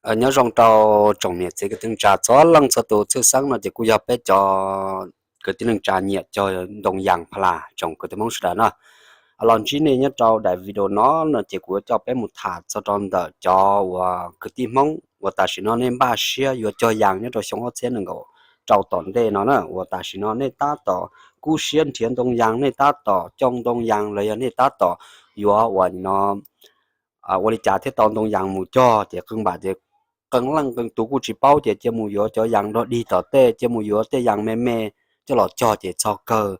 Nyob zoo rau tsoom niam txiv kwv tij neej tsa txhua leej txhua tus, tshwj xeeb no ces kuj yog peb cov kwv tij neej tsa nyiam cog ntoo yas pha las tsoom kwv tij Hmoob sawv daws na. Los ntsib nej nyob rau daim video no no ces kuv yuav coj peb mus tham txog rau ntawm cov uas kwv tij Hmoob uas tam sim no nej npaj siab yuav cog yas nyob rau xyoo ob txhiab nees nkaum rau tom ntej no na, uas tam sim no nej tab tom kub siab nrhiav ntoo yas, nej tab tom cog ntoo yas los yog nej tab tom yuav uas no ua li cas thiaj tau ntoo yas mus cog ces qee npam ces qee leej qee tus kuj tsis paub ces cia mus yuav cov yas dog dig tom tej, cia mus yuav tej yas me me coj los cog ces txog kawg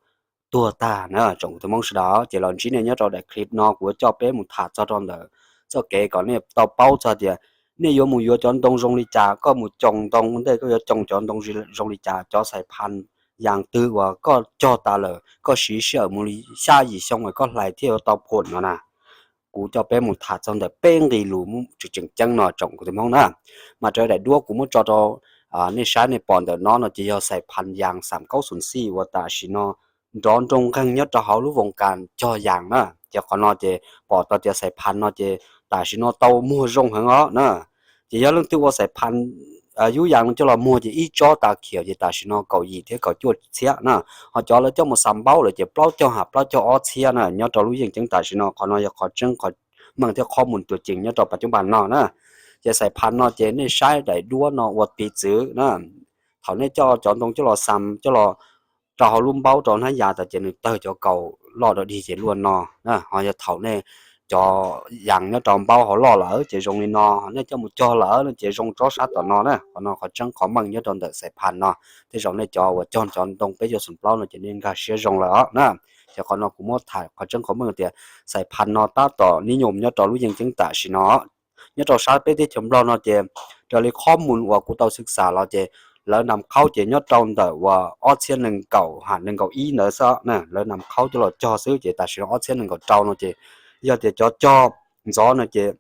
tuag tag na tsoom kwv tij Hmoob sawv daws. Ces los ntsib nej nyob rau daim clip no kuv yuav coj peb mus tham txog rau ntawm txoj kev kom nej tau paub txog tias nej yuav mus yuav cov ntoo zoo li cas, koj mus cog ntoo ua ntej koj yuav cog cov ntoo zoo li cas, cov xais phas yas twg uas koj cog tas lawm koj siv sij hawm mus li xya yim xyoo es koj hlais thiaj yuav tau phom no na. Kuv coj peb mus tham txog ntawm peb nqe lus muab tseem ceeb no tsoom kwv tij Hmoob na. Mas raws daim duab kuv muab tso rau nej saib nej pom ntawm no no ces yog xais phas yas xam kaub xum xij uas tam sim no nrov nroo nqeeg nyob rau hauv lub voos kas cog yas na. Ces qhov no ces pom tau tias xais phas no ces tam sim no tau muag zoo heev os na. Ces yog leej twg ua xais phas yub yas no coj los muag ces ib tsob tas khiav ces tam sim no kaum yim thiab kaum cuaj txhiab na. Ho cov lawv coj mus xam npaub lawm ces plaub caug ha plaub caug ob txhiab na. Nyob rau lub yeej ceeb tam sim no qhov no yog qhov tseeb qhov meej thiab qhov mus tuas cees nyob rau pas cub npas no na. Ces xais phas no ces nej saib daim duab no ua piv txwv na. Thaum nej coj cov ntoo coj los xam coj los rau hauv lub npaub rau hnab yas tas ces nws tawg cov kaus loj dog dig ces luaj no. Ho yog thaum nej cov yas nyob rau npaub hauv loj lawm ces zoo li no, nej coj mus cog lawm no ces zoo tsob sab tom no na. Qhov no qhov tseeb qhov meej nyob rau ntawm xais phas no. Tej zaum nej cov uas cog cov ntoo peb caug xoom plaub no ces nej nkag siab zoo lawm os na. Ces qhov no kuv muab tham qhov tseeb qhov meej tias xais phas no tab tom nib nyoos nyob rau lub yeej ceeb tam sim no. Nyob rau sab peb teb chaws Nplog no ces raws li qhov mus uas kuv tau xwm xam los ces lawv nam qhaub ces nyob rau ntawm uas ob txhiab nees nkaum ha nees nkaum ib ntawd xwb na. Lawv nam qhaub coj los cog xwb ces tam sim no ob txhiab nees nkaum rau no ces yog tias cov cog ntxov no ces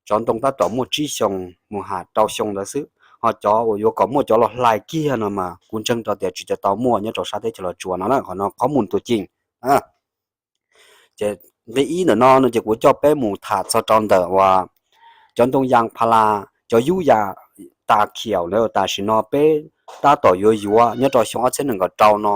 cov ntoo tab tom muaj tsib xyoos mus ha rau xyoo ntawd xwb. Ho cov uas yuav kom muaj cov los hlais kiag no mas kuv ntseeg rau tias tsis tau muaj nyob rau sab teb chaws Los Tsuas no na. Qhov no qhov mus tuas cees. Ces nqe ib ntawm no no ces kuv coj peb mus tham txog rau ntawm uas cov ntoo yas pha las, cov yub yas tas khiav lawm tam sim no peb tab tom yuav yuav nyob rau xyoo ob txhiab nees nkaum rau no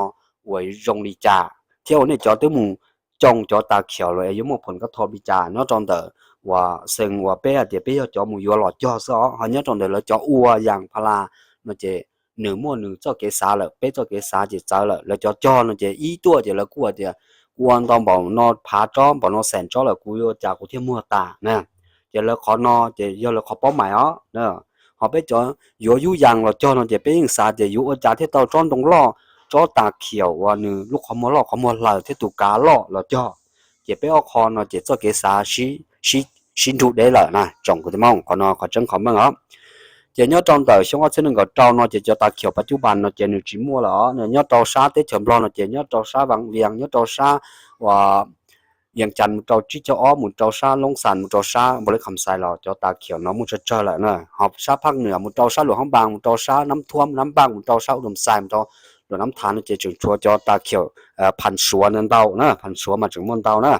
uas zoo li cas thiab uas nej cov twb mus cog cov tas khiav lawm es yuav muaj phom kab tho li cas nyob rau ntawm uas xeem uas peb hais tias peb yog cov mus yuav los cog xwb os. Ho nyob rau ntawm lawv cov ua yas pha las no ces nws muaj nws txoj kev xav lawm, peb txoj kev xav ces txawv lawm. Lawv cov cog no ces ib tuaj ces lawv kuj hais tias kuv ua ntau npaum no phav tsob npaum no xees tsob lawm kuv yuav ua cas kuv thiaj muag tas na. Ces lawv qhov no ces yog lawv qhov paub mais os. Ho peb cov yuav yub yas los cog no ces peb yeej xav tias yuav ua cas thiaj tau tsob ntoo loj, tsob tas khiav uas nws lub qhov muag loj qhov muag hlaws thiab tus kav loj los cog. Ces peb ob qho no ces txoj kev xav sib nrug deb lawm na tsoom kwv tij Hmoob. Qhov no qhov tseeb qhov meej os. Ces nyob rau ntawm xyoo ob txhiab nees nkaum rau no ces cov tas khiav pas cub npas no ces nws tsis muaj lawm os. Nyob rau sab teb chaws Nplog no ces nyob rau sab Vaj Vias, nyob rau sab uas Yees Cas mus rau tsib caug ob, mus rau sab Loob Xas, mus rau sab Npaus Lis Kham Xais los cov tas khiav no muaj tsawg tsawg lawm na. Ho sab Phaj Nwm mus rau sab Luam Hab Npas, mus rau sab Nab Thuam, Nab Npaj, mus rau sab Ub Dam Xais, mus rau Luam Nab Thas no ces tseem tshuav cov tas khiav Phas Suav ntau na, Phas Suav mas tseem muaj ntau na.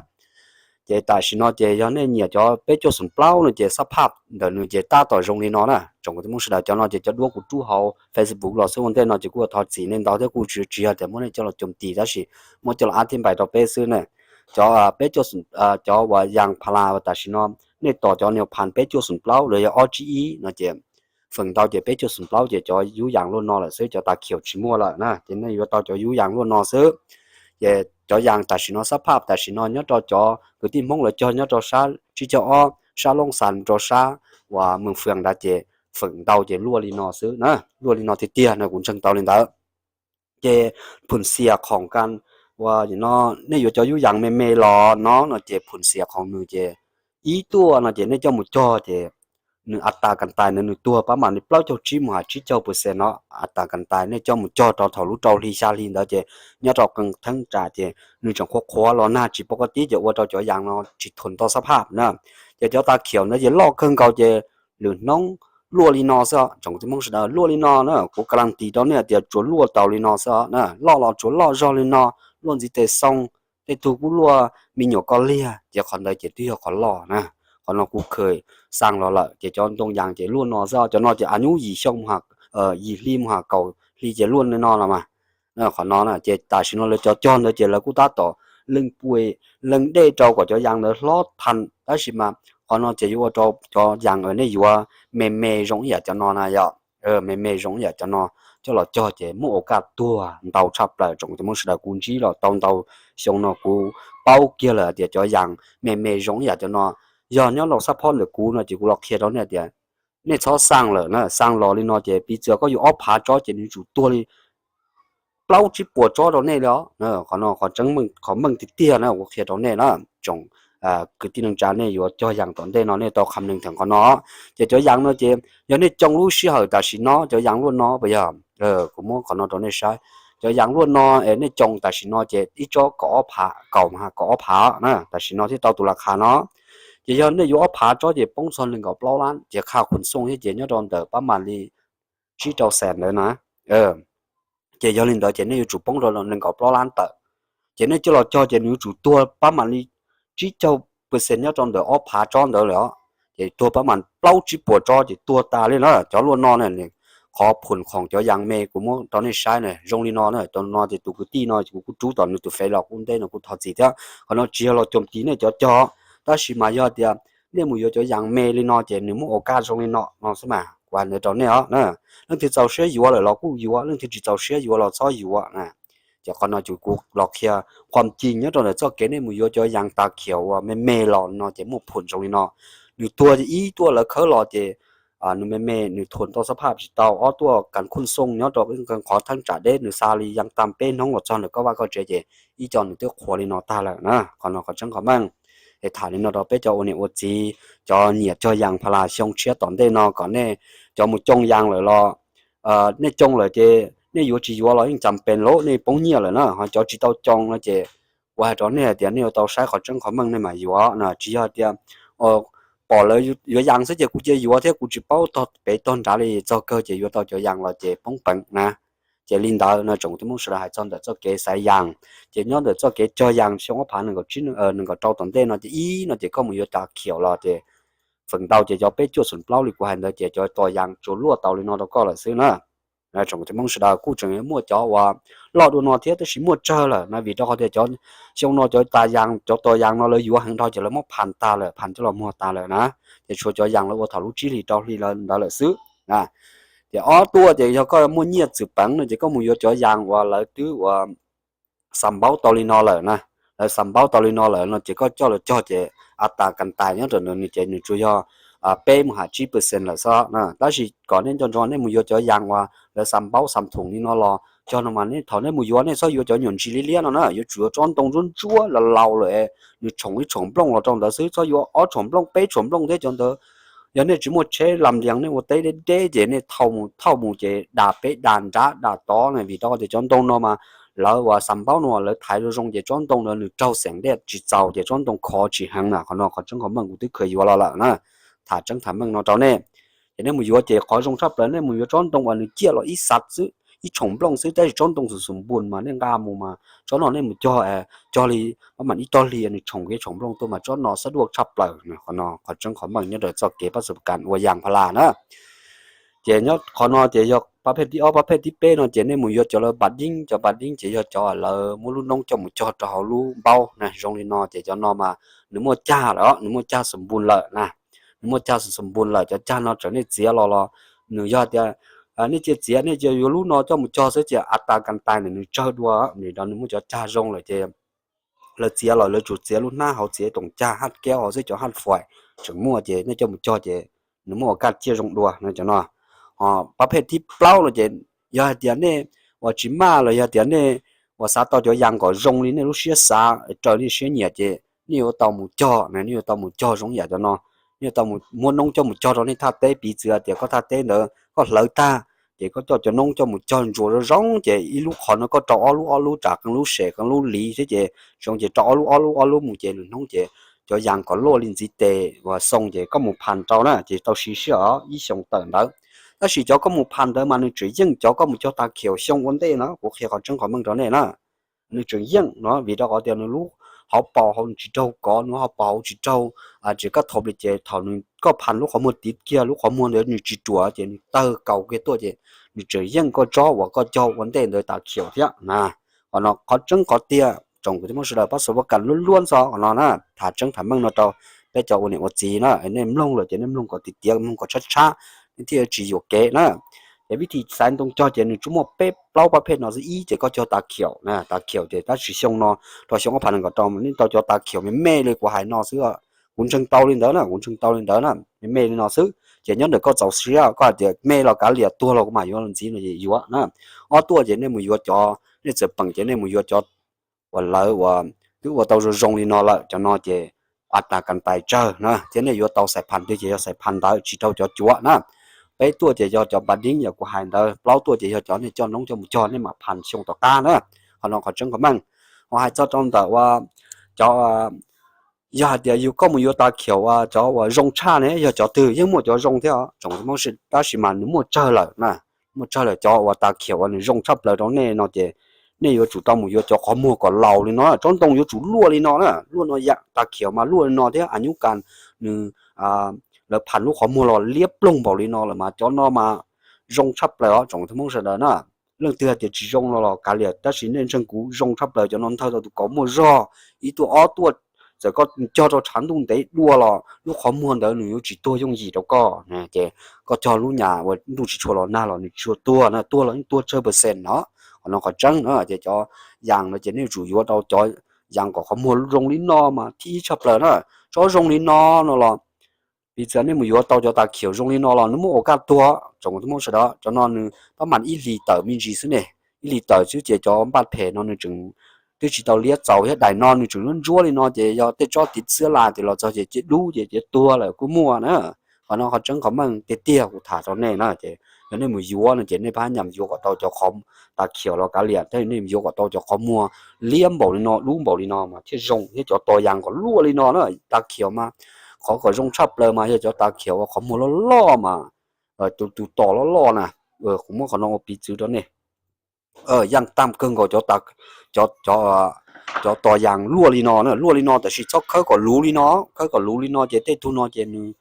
Ces tam sim no ces yog nej nyiam cov peb cuaj xoom plaub no ces xab phaj ntawm nws ces tab tom zoo li no na tsoom kwv tij Hmoob sawv daws. Cov no ces cov duab kuv rub hauv Facebook los xwb, ua ntej no ces kuj thov txim nej ntau thiab kuj tsis yog tias muab nej coj los coom tis tab sis muab coj los ab thib npais rau peb xwb na. Cov peb cuaj, cov uas yas pha las uas tam sim no nej tos cov niag Phas peb cuaj xoom plaub los yog ob tsib ib no ces feem ntau ces peb cuaj xoom plaub ces cov yub yas luaj no lawm xwb, cov tas khiav tsis muaj lawm na, ces nej yuav tau cov yub yas luaj no xwb. Ces cov yas tam sim no xab phaj tam sim no nyob rau cov kwv tij Hmoob lawv cog nyob rau sab tsib caug ob, sab Loob Xas rau sab uas Mees Fwm ntawd ces feem ntau ces luaj li no xwb na, luaj li no tiag tiag no kuv ntseeg tau li ntawd. Ces phum xias khoom ka uas no nej yuav cov yub yas me me los no no ces phum xias khoom nws ces ib tuaj no ces nej coj mus cog ces nws a tas kas tais ntawd nws tuag pab mam li plaub caug tsib mus ha tsib caug pus xes no, a tas kas tais nej coj mus cog rau thaum lub rau hli xya hli ntawd ces nyob rau qee theeb tsam ces nws tseem qhuav qhuav los nag tsis pom koj tib ces ua rau cov yas no tsis thuam tau xab phaj na. Ces cov tas khiav ntawd ces loj kawg nkaus ces lwm hnub luaj li no xwb os tsoom kwv tij Hmoob sawv daws, luaj li no na, kuv ka las tis rau nej tias tsuas luaj tau li no xwb os na, loj los tsuas loj zog li no, luaj ntxiv tes xoo, tej tug kuj luaj me nyuam koj liag ces qhov ntawd ces twb yog qhov loj na. Cov no kuv khaws xaa los lawm ces cov ntoo yas ces luaj no xwb. Cov no ces a nyuj yim xyoo, yim hli mus ha kaum hli ces luaj li no los mas. Qhov no ces tam sim no lawv cov cog ntawd ces lawv kuj tab tom leej pua leej dej rau kom cov yas ntawd hlob thas, tab sis mas qhov no ces yuav ua rau cov yas uas nej yuav me me zoo ib yam cov no na yom. Me me zoo ib yam cov no coj los cog ces muaj ua kaj tuag ntau tshaj plaws. Tsoom tus mloog sawv daws, kuv ntsib los tau ntau xyoo no kuv paub kiag lawm tias cov yas me me zoo ib yam cov no yog nyob rau sab phob ntawm kuv no ces kuv los qhia rau nej tias nej txhob xaa lawm na. Xaa los li no ces piv txwv koj yuav ob phav tsob ces nws yuav tsum tuag li plaub tsib puas tsob rau nej li os. Qhov no qhov tseeb, qhov meej tiag tiag na kuv qhia rau nej na. Tsoom kwv tij neej tsa nej yuav cog yas tom ntej no nej tau qha nees theem qhov no. Ces cov yas no ces yog nej cog lub sij hawm tam sim no cov yas luaj no puas yog? Kuv muab qhov no rau nej saib. Cov yas luaj no es nej cog tam sim no ces ib tsob kaum ob phav, kaum, kaum ob phav na, tam sim no thiaj tau tus las khas no. Ces yog nej yuav ob phav tsob ces poob txog nees nkaum plaub lab, ces qha khun xooj thiab ces nyob rau ntawm pab mam li tsib rau xees ntawd na. Ces yog li ntawd ces nej yuav tsum poob rau nees nkaum plaub lab tawm. Ces nej coj los cog ces nws yuav tsum tuag pab mam li tsib caug percent nyob rau ntawm ob phav tsob ntawd lawm os. Ces tuag pab mam plaub tsib puas tsob ces tuag tas li na. Cov luaj no na, qhov phum khoom cov yas me kuv muab rau nej saib na zoo li no na. Cov no ces tus kwv tij no kuv kuj rub tom nws tus fev los kuj ntej no kuj thov txim thiab. Qhov no tsis yog los cog tis nej cov cog, tab sis mas yog tias nej mus yuav cov yas me li no ces nws muaj ua kaj zoo li no no xwb mas kuv hais ntawd rau nej os. Leej twg txaus siab yuav lawm los kuj yuav, leej twg tsis txaus siab yuav los txhob yuav na. Ces qhov no ces kuv los qhia qhov tseeb nyob rau ntawm txoj kev nej mus yuav cov yas tas khiav uas me me los no ces muaj phum zoo li no. Nws tuag ib tuaj lawv khawb los ces nws me me nws thuam tau xab phaj tsis tau, ob tuaj kas khun xooj nyob rau qhov theeb tsam deb nws xa li yas tas peb hnub los txog ntawm koj vaj koj tsev ces ib co nws twb qhuav li no tag lawm na. Qhov no qhov tseeb qhov meej. Es tham li no rau peb cov ua niam ua txiv, cov nyiam cog yas pha las xyoo tshiab tom ntej no kom nej cov mus cog yas lawm los nej cog lawm ces nej yuav tsis yuav los yeej cas pes lawm nej poob nyiaj lawm na. Ho cov tsis tau cog no ces kuv hais rau nej hais tias nej yuav tau saib qhov tseeb qhov meej nej mam yuav na. Tsis yog tias pom lawv yuav yas xwb ces kuv cia yuav thiab kuv tsis paub tog pem tog nrad li, txog kawg ces yuav tau cov yas los ces poob peev na. Ces li ntawd no tsoom tus mloog sawv daws hais txog ntawm txoj kev xaiv yas. Ces nyob ntawm txoj kev cog yas xyoo ob phav nees nkaum rau tom ntej no ces ib no ces koj mus yuav tas khiav los ces feem ntau ces cov peb cuaj xoom plaub li kuv hais ntawd ces cov tos yas tsuas luaj tau li no rau koj lawm xwb na. Tsoom tus mloog sawv daws kuj tseem muaj cov uas loj dua no thiab tab sis muaj tsawg lawm na, vim rau qhov tias cov xyoo no cov tas yas, cov tos yas no lawv yuav heev dhau ces lawv muab pham tas lawm, pham coj los muag tas lawm na. Ces tshuav cov yas lawv ua thaum lub tsib hlis rau hli ntawd lawm xwb. Ces ob tuaj ces yog koj muaj nyiaj txwm peev no ces koj mus yuav cov yas uas lawv twb uas xa npaub tau li no lawm na. Lawv xa npaub tau li no lawm no ces koj coj los cog ces a tas kas tais nyob rau ntawd nws ces nws tsuas yog peb mus ham tsib percent lawm xwb na. Tab sis kom nej nco ntsoov nej mus yuav cov yas uas lawv xa npaub xa thoom li no los cog no mas nej thaum nej mus yuav nej txhob yuav cov nyuam ntsis liab liab no na, yuav tsum yuav tsob ntoo ntsuab ntsuab laus laus lawm, nws tshoom ib tshoom nplooj los rau ntawd xwb, txhob yuav ob tshoom nplooj peb tshoom nplooj thiab cov ntawd. Yog nej tsis muaj tsheb lam lias nej ua teb deb deb ces nej thauj mus thauj mus ces dam peb dam nrad dam tod na, vim rau qhov tias cov ntoo no mas lawv uas xa npaub no lawv thaiv zoo zoo ces tsob ntoo ntawd nws raug xeem dej tsis txaus ces tsob ntoo khov tsis heev na. Qhov no qhov tseeb qhov meej kuv twb khaws yuav los lawm na, tham tseeb tham meej no rau nej. Ces nej mus yuav ces qhov zoo tshaj plaws nej mus yuav tsob ntoo uas nws ciaj los ib xav xwb, ib tshoom nplooj xwb, tab sis tsob ntoo xum xum npun mas nej nqa mus mas tsob no nej mus cog, cog li pab mam ib tog hli nws tshoom kev tshoom nplooj tuaj mas tsob no xab duaj tshaj plaws. Qhov no qhov tseeb qhov meej nyob rau txoj kev pab xu kas ua yas pha las na. Ces nyob qhov no ces yog pab phej thib ob, pab phej thib peb no ces nej mus yuav cov lawv pas dib, cov pas dib ces yog cov lawv muab lub noob coj mus cog rau hauv lub npaub na, zoo li no ces cov no mas nws muaj cag lawm, nws muaj cag xum npun lawm na. Nws muaj cag xum npun lawm, cov cag no txawm nej txiav los los nws yog tias nej cia txiav nej cia yuav lub no coj mus cog xwb ces a tas kas tais nws tsawg dua, vim rau nws muaj cov cag zoo lawm ces lawv txiav los lawv tsuas txiav lub hnab hauv, txiav toom cag haj kaub hauv xwb, cov haj fais tseem muaj ces nej coj mus cog ces nws muaj ua kaj ciaj zoo dua no cov no. Ho pab phej thib plaub no ces yog hais tias nej uas tsis maj los yog tias nej uas xav tau cov yas kom zoo li nej lub siab xav, raws nej siab nyiam ces nej yuav tau mus cog na, nej yuav tau mus cog zoo yam cov no. Nej yuav tau muab noob coj mus cog rau nej thaj teb, piv txwv tias koj thaj teb ntawd koj hlawv tag ces koj coj cov noob coj mus cog ntsuas zoo zoo ces ib lub qhov no koj rau ob lub, ob lub tsam qee lub sem qee lub liv thiab ces zoo ces rau ob lub ob lub ob lub mus ces lwm hnub ces cov yas kom luaj li ntxiv tes uas xoo ces koj mus pham rau na ces tau siv sij hawm ib xyoos tawm ntawd. Tab sis cov koj mus pham ntawd mas nws tseem yeej cov koj mus cog tas khiav xyoo ua ntej no, kuv qhia qhov tseeb qhov meej rau nej na. Nws tseem yeej no vim rau qhov tias nws lub hauv paus hauv nws tsis raug kov, nws hauv paus hauv tsis raug, tsis koj thauj li ces thaum nws koj pham lub qhov muag tiv kiag lub qhov muag ntawd nws tsis ruam ces nws tawg kaus kiag tuaj ces nws tseem yeej koj tsob uas koj cog ua ntej ntawd tas khiaum thiab na. Qhov no qhov tseeb qhov tiag tsoom kwv tij Hmoob sawv daws, pab xov pab kam luab luab ntxo qhov no na, tham tseeb tham meej no rau peb cov ua niam ua txiv na, nej mloog lawm ces nej mloog kom tiav tiav, mloog kom tshab tshab, nej thiaj tsis yuam kev na. Ces vib thim xaiv ntoo cog ces nws tsuas muaj peb plaub pab phej no xwb, ib ces koj cog tas khiaum na, tas khiaum ces tab sis xyoo no rau xyoo ob phav nees nkaum rau nej tau cov tas khiaum me me li kuv hais no xwb. Kuv ntseeg tau li ntawd na, kuv ntseeg tau li ntawd na, me me li no xwb ces nyob ntawm koj txaus siab, koj hais tias me los kav liam, tuag los kuv mam yuav los ntxiv no ces yuav na. Ob tuaj ces nej mus yuav cov, nej txawm peem ces nej mus yuav cov uas lawv uas twb ua tau zoo zoo li no lawm, cov no ces a tas kas tais tsawg na, thiab nej yuav tau xais phas twg ces yog xais phas ntawd, tsis raug cov cuav na. Peb tuaj ces yog cov npas dib yam kuv hais ntawd, plaub tuaj ces yog cov nej coj noob coj mus cog nej mam phas xyoo tom qab na. Qhov no qhov tseeb qhov meej. Ho hais txog rau ntawm ua cov, yog hais tias yus koj mus yuav tas khiaum ua cov uas zoo tshaj ne yog cov twg, yeej muaj cov zoo thiab os tsoom Hmoob, tab sis mas nws muaj tsawg lawm na, muaj tsawg lawm. Cov uas tas khiaum uas nws zoo tshaj plaws rau nej no ces nej yuav tsum tau mus yuav cov qhov muag kom laus li no, tsob ntoo yuav tsum luaj li no na, luaj no yam tas khiaum mas luaj li no thiab a nyub kas nws lawv pham lub qhov muag los liab ploog npaum li no lawm mas cov no mas zoo tshaj plaws os tsoom Hmoob sawv daws na. Leej twg hais tias tsis zoo no los kav liam, tab sis nej ntseeg kuv, zoo tshaj plaws, cov no nthawj tau tus kaus muaj zog, ib tuaj ob tuaj, txawm koj cog rau tshav ntuj ntev dua los lub qhov muag ntawd nws yuav tsis tuag yooj yim rau koj. Ces koj cog lub nyam uas ntuj tsis tshua los nag los nws tsis tshua tuag na, tuag los yeej tuag tsawg percent no. Qhov no qhov tseeb na, ces cov yas no ces nej yuav tsum yuav rau cov yas kom qhov muag zoo li no mas thib ib tshaj plaws na. Tsob zoo li no no los piv txwv nej mus yuav tau cov tas khiaum zoo li no los nws muaj ua kaj tuag tsoom Hmoob sawv daws, cov no nws pab mam ib hlis tawm me ntsis xwb ne, ib hlis tawm xwb ces cov npaj phem no nws tseem twb tsis tau liab txaus thiab, daim no nws tseem ntsuab ntsuab li no ces yog tej tsob tiv txwb laj ces los txog ces cia dub ces cia tuag lawm kuj muaj na. Qhov no qhov tseeb qhov meej tiag tiag kuv tham rau nej na, ces yog nej mus yuav no ces nej pab nyam yuav kom tau cov qhov tas khiaum los kav liam, tab sis nej mus yuav kom tau cov qhov muag liab npaum li no dub npaum li no mas thiaj zoo, thiab cov to yas kom luaj li no na. Tas khiaum mas qhov kom zoo tshaj plaws mas yog cov tas khiaum uas qhov muag loj loj mas, tus tus to loj loj na, kuv muab qhov no ua piv txwv rau nej. Yaj tam kawg nkaus cov, cov to yas luaj li no na, luaj li no tab sis txhob khawb kom luv li no, khawb kom luv li no ces tej tug no ces nws,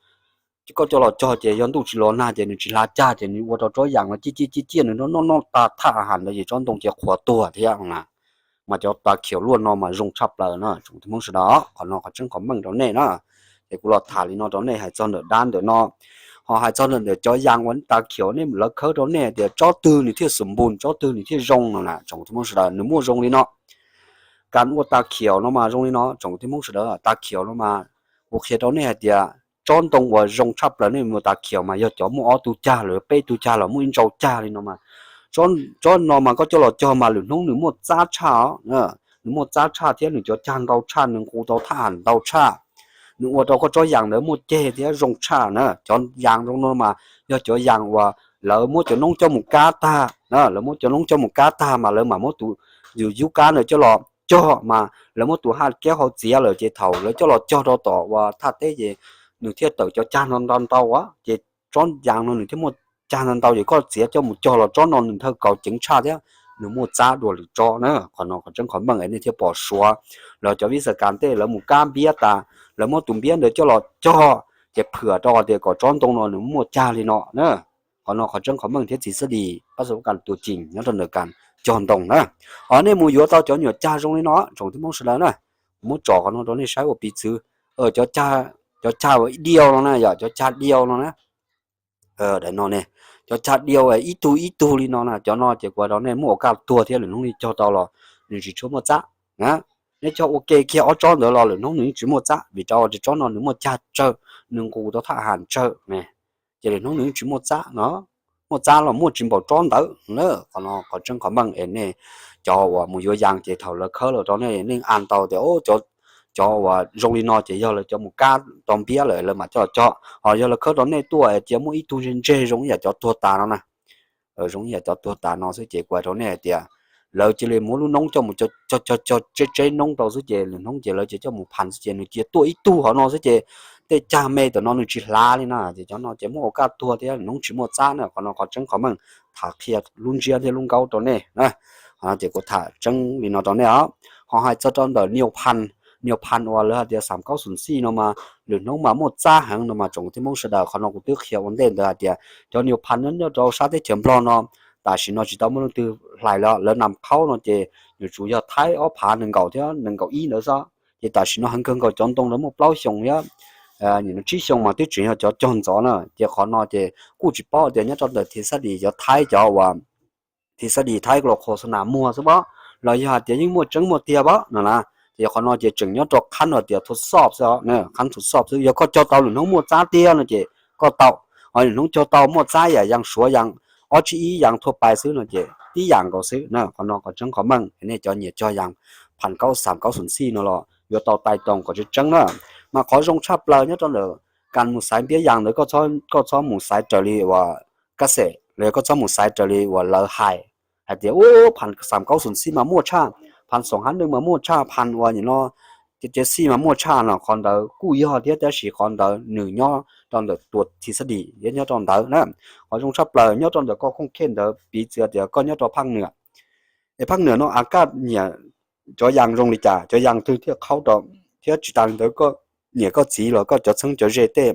koj coj los cog ces yog ntuj tsis los nag ces nws tsis hla cag ces nws ua rau tsob yas no ciaj ciaj ciaj ciaj, nws noj noj tas thaj ham ntawd ces tsob ntoo ces qhuav tuag thiab na. Mas cov tas khiaum luaj no mas zoo tshaj plaws na tsoom Hmoob sawv daws, qhov no qhov tseeb qhov meej rau nej na. Ces kuv los tham li no rau nej hais txog ntawm dab ntawm no. Ho hais txog ntawm cov yas uas tas khiaum nej lawv khawb rau nej tias tsob twg nws thiaj xum npus, tsob twg nws thiaj zoo no na tsoom Hmoob sawv daws, nws muaj zoo li no. Kas ua tas khiaum no mas zoo li no tsoom Hmoob sawv daws, tas khiaum no mas kuv qhia rau nej hais tias tsob ntoo uas zoo tshaj plaws nej mus tas khiaum mas yog cov muaj ob tug cag los peb tug cag los muaj ib ntsau cag li no mas. Tsob no mas koj coj los cog mas lwm hnub nws muaj txab tshaj os, nws muaj txab tshaj thiab nws cov cag ntau tshaj, nws nqus tau thaj ham ntau tshaj, nws ua rau koj tsob yas ntawd muaj ceg thiab zoo tshaj na. Cov yas zoo no mas yog cov yas uas lawv muab cov noob coj mus kab tag, lawv muab cov noob coj mus kab tag mas lawv mam muab tus yus yub kab ntawd coj los cog mas lawv muab tus haj kiab hauv txiav lawm ces thaum lawv coj los cog rau tom uas thaj teb ces nws thiaj tawm cov cag ntau ntau ntau, ces tsob yas no nws thiaj muaj cag ntau ntau ces koj txiav coj mus cog los tsob no nws nthawj kaus ceev tshaj thiab nws muaj txab dua lwm tsob na. Qhov no qhov tseeb qhov meej es nej thiaj pom suav los cov vib xas kas tej lawv mus kab npiab tas, lawv muab tus npiab ntawd coj los cog ces phwam rau tias kom tsob ntoo no nws muaj cag li no na. Qhov no qhov tseeb qhov meej thiab txiv xab dis pab xav kas tua ceem nyob rau ntawm kas cog ntoo na. Ho nej mus yuav tau cov nyuam cag zoo li no tsoom Hmoob sawv daws na, kuv muab tsom qhov no rau nej saib ua piv txwv. Cov cag, cov cag diau no na, yog cov cag diau no na. Daim no ne, cov cag diau ib tug ib tug li no na, cov no ces kuv hais rau nej muaj ua kaj tuag thiab lwm hnub nej cog tau los nws tsis tshua muaj txab na. Nej cog ua ke kiag ob tsob ntawd los lwm hnub nws yeej tsis muaj txab vim rau tias tsob no nws muaj cag tsawg, nws nqus tau thaj ham tsawg ne, ces lwm hnub nws yeej tsis muaj txab no. Muaj txab los muaj tsis npaum tsob ntawd na. Qhov no qhov tseeb qhov meej es nej cov uas mus yuav yas ces thaum lawv khawb los rau nej, nej a tau tias cov uas zoo li no ces yog lawv cov mus kab tau npiab lawm lawv mam coj los cog. Ho yog lawv khawb rau nej tuaj cia muaj ib tug ntseg ntseg zoo ib yam cov tuag tas no na, zoo ib yam cov tuag tas no xwb ces kuv hais rau nej hais tias lawv cia li muab lub noob coj mus cog cog tseb tseb noob rau xwb ces lwm hnub ces lawv cia coj mus pham xwb ces nws cia tuaj ib tug hov no xwb ces tej cag me tam no nws tsis hlav li na, ces cov no ces muaj ua kaj tuag thiab lwm hnub tsis muaj txab na. Qhov no qhov tseeb qhov meej, tham qhia lub ntsiab thiab lub nkaub rau nej na. Qhov no ces kuv tham tseeb li no rau nej os. Ho hais txog rau ntawm niu pham, niag phas uas lawv hais tias xam kaub xum xij no mas lwm hnub mas muaj txab heev no mas tsoom kwv tij Hmoob sawv daws, qhov no kuv twb qhia ua ntej ntawd hais tias cov niag phas nyob nyob rau sab teb chaws Nplog no tam sim no tsis tau muaj leej twg hlais lawm, lawv nam khaub no ces nws tsuas yog Thaib ob phav nees nkaum thiab nees nkaum ib ntawd xwb. Ces tam sim no heev kawg nkaus cov ntoo ntawd muaj plaub xyoo thiab tsib xyoo mas twb tseem yog cov cog ntxov na. Ces qhov no ces kuj tsis paub tias nyob rau ntawm thib xab dis cov Thaib cov uas thib xab dis Thaib los khos xas nas muag xwb pab los yog hais tias yeej muaj tseeb muaj tiag pab no na. Ces qhov no ces tseem nyob rau qhab hais tias thua xob xwb, qhab thua xob xwb. Yog koj cog tau lwm hnub muaj txab tiag no ces koj tau, ho lwm hnub cog tau muaj txab yam yas Suav yas ob tsib ib yas thua pais xwb no ces tib yam nkaus xwb na. Qhov no qhov tseeb qhov meej nej cov nyiam cog yas phas kaub xam kaub xum xij no los yuav tau tais toos kom tseeb tseeb na. Mas qhov zoo tshaj plaws nyob rau ntawm kas mus xaiv npiab yas ntawd koj txhob mus xaiv raws li uas kas xes los yog koj txhob mus xaiv raws li uas lawv hais, hais tias u phas xam kaub xum xij mas muaj tshaj, phas xoom hab neej mas muaj tshaj, phas uas nim no cev xij mas muaj tshaj no. Qhov ntawd kuj yog thiab tab sis qhov ntawd nws nyob rau ntawm tus thib xab dis thiab nyob rau ntawd na. Qhov zoo tshaj plaws nyob rau ntawm koj khooj khej ntawd piv txwv tias koj nyob rau phaj nwam, es phaj nwam no a kaj nyiam cov yas zoo li cas, cov yas twg thiaj qhaub rau, thiab tsis tas li ntawd koj niam koj txiv los koj cov txheeb cov ze tej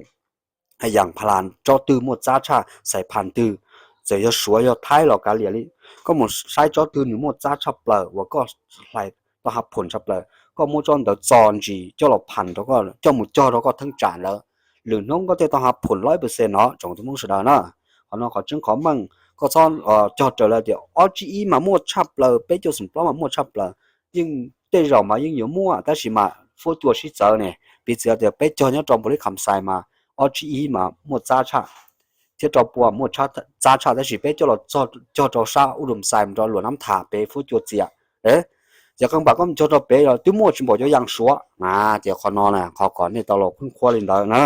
yas phas las tsob twg muaj txab tshaj, xaiv phas twg, txawm yog Suav yog Thaib los kav liam li, koj mus saib tsob twg nws muaj txab tshaj plaws uas koj hlais tau hav phom tshaj plaws, koj muab tsob ntawd txo ntsis coj los phas rau koj, coj mus cog rau koj theeb tsam ntawd, lwm hnub koj thiaj tau hav phom lawm pes xes no tsoom kwv tij Hmoob sawv daws na. Qhov no qhov tseeb qhov meej, koj txhob cog raws li tias ob tsib ib mas muaj tshaj plaws, peb caug xum plaub mas muaj tshaj plaws. Yeej tej zaum mas yeej yuav muaj tab sis mas fuab cua sib txawv ne. Piv txwv tias peb cog nyob rau npaum li kham xais mas ob tsib ib mas muaj txab tshaj, thiab rau pua muaj txab tshaj tab sis peb coj los cog rau sab ub dum xais mus rau luam nab tham pem fuab cua txias. Ces qee npam koj mus cog rau pem los twb muaj tsis npaum cov yas Suav na. Ces qhov no na qhov kom nej tau los khub khuab li ntawd na.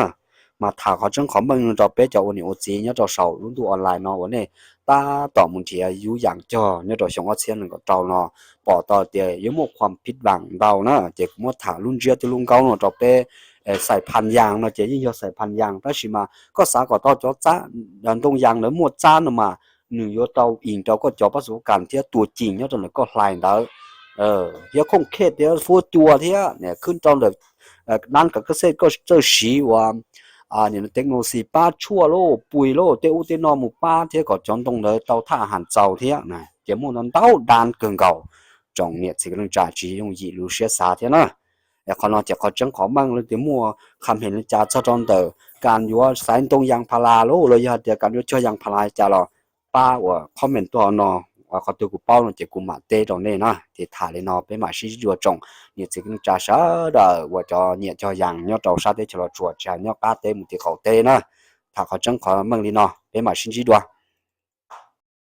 Mas tham qhov tseeb qhov meej rau peb cov ua niam ua txiv nyob rau saum lub ntuj online no uas nej tab tom mus nrhiav yub yas cog nyob rau xyoo ob txhiab nees nkaum rau no, pom tau tias yuav muaj khuam phij vam ntau na. Ces kuv muab tham lub ntsiab thiab lub nkaub no rau peb. Xais phas yas no ces yeej yog xais phas yas tab sis mas koj xav kom tau cov ntoo yas ntawd muaj txab no mas nws yuav tau ib rau koj cov pab xu kas thiab tua cim nyob rau ntawm koj hlais ntawd, thiab khooj khej thiab fuab cua thiab khwb rau ntawm dab kav kas xej koj txawj siv uas technology pab tshuaj lauj, pui lauj, tej ub tej no mus pab thiab kom cov ntoo ntawd tau thaj ham txaus thiab. Ces muaj ntau ntau dab kawg nkaus, tsoom niam txiv kwv tij neej tsa tsis yooj yim lub siab xav thiab na. Qhov no ces qhov tseeb qhov meej leej twg muaj qhas mem li cas txog rau ntawm kas yuav xaiv ntoo yas phas las lauj los yog hais tias kas yuav cog yas phas las li cas los pab uas comment tuaj hauv no, qhov twg kuv paub no ces kuv mam teb rau nej na. Ces tham li no peb mam sib ntsib dua tsoom niam txiv kwv tij neej tsa sawv daws uas cov nyiam cog yas nyob rau sab teb chaws Los Tsuas tsis hais nyob qab teb mus tim qaum teb na. Tham qhov tseeb qhov meej li no peb mam sib ntsib dua.